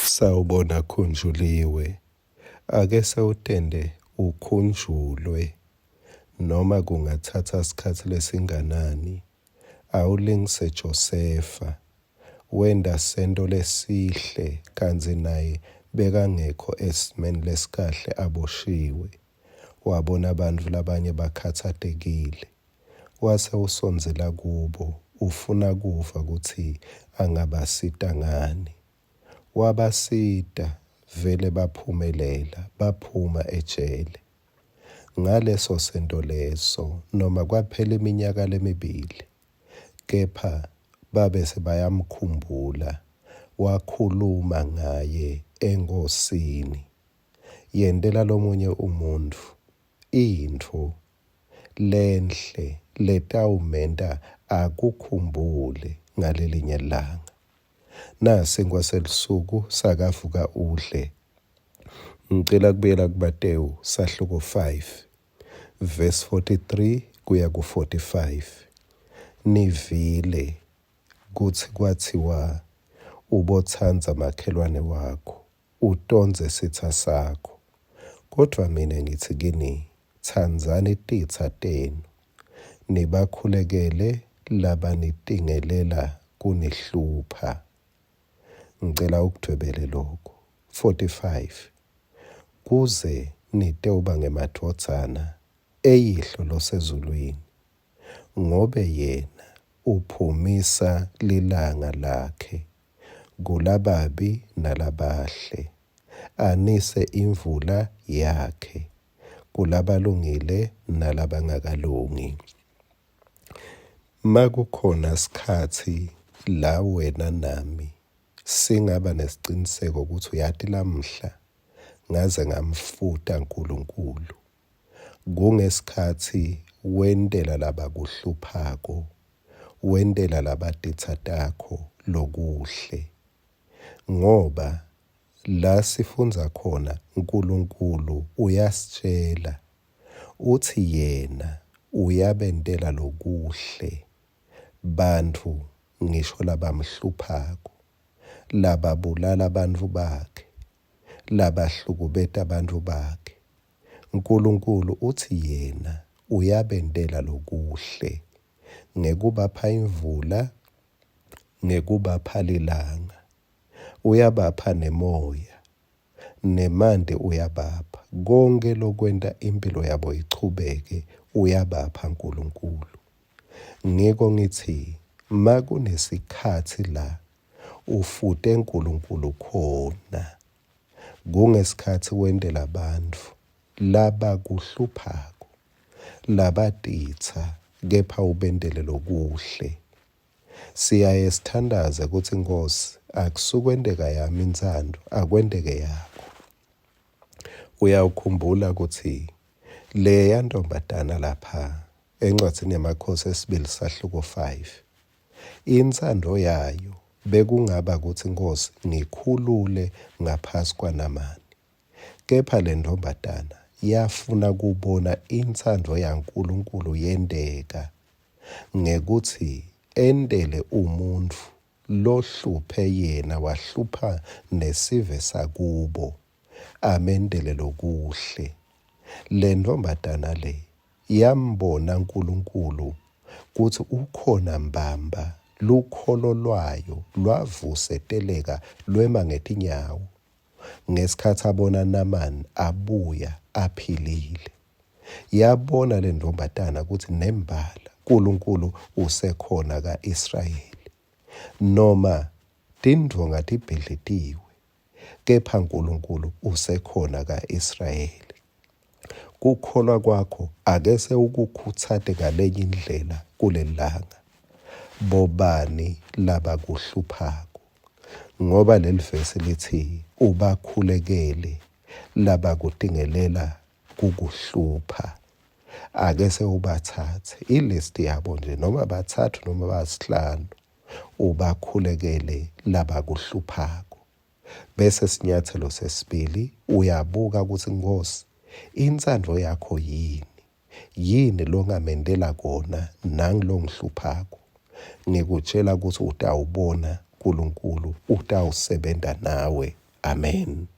Sawubona Khunjuliwe. Ake sewutente ukhunjulwe noma kungatsatsa sikhatsi lesinganani, awulingise Josefa. Wenta sento lesihle kantsi naye bekangekho esimeni lesikahle aboshiwe. Wabona bantfu labanye bakhatsatekile, wase usondzela kubo ufuna kuva kutsi angabasita ngani. Wabasita vele baphumelela baphuma ejele. Ngaleso sento leso noma kwaphela iminyaka lemibili kepha babese bayamkhumbula wakhuluma ngaye enkhosini. Yentela lomunye umuntfu intfo lenhle letawumenta akukhumbule ngalelinye lilanga. Nasinkwa selusuku sakavuka udle. Ngicela kubuyela kuMatewu sahluko 5 verse 43 kuya ku-45. Nivile kutsi kwathiwa ubotsandza makhelwane wakho utondze sitsa sakho. Kodvwa mine ngitsi kini, tsandzani titsa tenu, nibakhulekele labanitingelela kunihlupha. Ngicela ukudvwebele lokhu. 45 kuze nitewuba ngemadvodzana eYihlo losezulwini, ngobe yena uphumisa lilanga lakhe kulababi nalabahle, anise imvula yakhe kulabalungile nalabangakalungi. Makukhona sikhatsi la wena nami singaba nesiciniseko ukuthi uyati lamhla ngaze ngamfuta Nkulunkulu. Kungesikhatsi wentela labakuhluphako, wentela labatitsa takho lokuhle. Ngoba la sifundza khona Nkulunkulu uyasitshela utsi yena uyabentela lokuhle bantfu ngisho labamhluphako, lababulala bantfu bakhe, labahlukubeta bantfu bakhe. Nkulunkulu utsi yena uyabentela lokuhle ngekubapha imvula, ngekubapha lilanga. Uyabapha nemoya, nemanti uyabapha. Konkhe lokwenta imphilo yabo ichubeke uyabapha Nkulunkulu. Ngiko ngitsi makunesikhatsi la ufute Nkulunkulu khona kungesikhatsi wentela bantfu labakuhluphako, labatitsa kepha ubentele lokuhle. Siyaye sithandaze kutsi Nkhosi akusukwenteka yami intsandvo, akwenteke yakho. Uyawukhumbula kutsi leya ntombatana lapha encwadzini yaMakhosi esibili sahluko 5 intsandvo yayo bekungaba kutsi Nkhosi ngikhulule ngaphasi kwaNamani. Kepha le ntombatana yafuna kubona intsandvo yaNkulunkulu yenteka ngekutsi entele umuntfu lohluphe yena wahlupha nesive sakubo, amentele lokuhle. Le ntombatana le yambona Nkulunkulu kutsi ukhona mbamba, lukholo lwayo lwavuseteleka lwema ngetinyawo ngesikhatsi abona Namani abuya aphilile. Yabona le ntombatana kutsi nembala Nkulunkulu usekhona ka-Israyeli. Noma tindvonga tibhidlitiwe, kepha Nkulunkulu usekhona ka-Israyeli. Kukholwa kwakho ake sewukukhutsate ngalenye indlela kulelilanga. Bobani labakuhluphako? Ngoba leli vesi litsi ubakhulekele labakutingelela kukuhlupha. Ake sewubatsatse i-list yabo nje noma batsatfu noma basihlanu ubakhulekele labakuhluphako. Bese sinyatselo sesibili uyabuka kutsi Nkhosi intsandvo yakho yini? Yini longamentela kona nangilongihluphako? Ngikutjela kutsi utawubona Nkulunkulu utawusebenta nawe. Amen.